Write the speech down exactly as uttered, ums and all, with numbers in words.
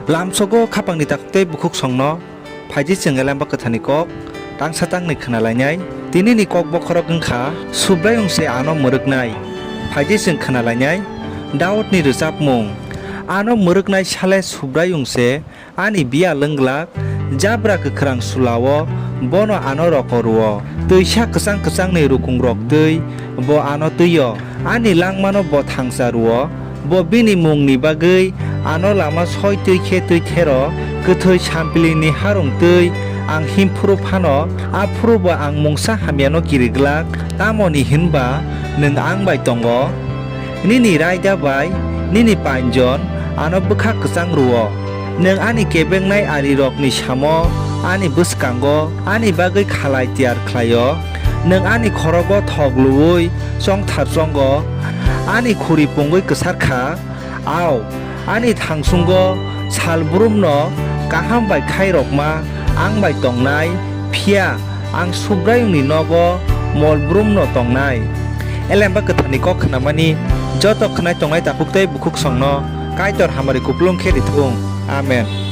Lamsogo khapangni takhuk tei bukhuksongno phaidi chwng Elemba Kwtharni kok tangsa tangnwi khna lainai. Tinini kok bokhorok wng kha, Subraiyung se ano mwrwknai. Phaidi chwng khna lainai Daudni rwchapmung. Ano mwrwknai sale Subraiyung se ani biyal wng glak, jabra kwkhrang sula-o bono ano roko rw-o. Twisa kwchang kwchangni rukungrok twi bo ano twi-o. Ani langmano bo thangcha rw-o. Bo bini mungni bagwi ano lama soi twi khe twi thero, kwthwi sampilini harung twi ang him phuru phano, aphuru bo ang mungsa hamyano kiri glak. Tamoni hinba nwng ang bai tongo, nini raida bai nini painjon ano bwkha kwchang rw-o. Nwng ani kebengnai arirokni samo ani bwskango ani bagwi khalai tiyar khlai-o. Nwng ani khorogo thok luui chongthar chongo, ani khuri pungwi kwsar kha. Ao, ani thangsungo sal brumno kaham bai khairokma ang bai tongnai, phiya ang Subraiyungni nogo mol brumno tongnai. Elemba Kwtharni kok khnamani joto khnai tongnai takhuk tei bukhuksongno Kaitor hamari kupulung khe rithung. Amen.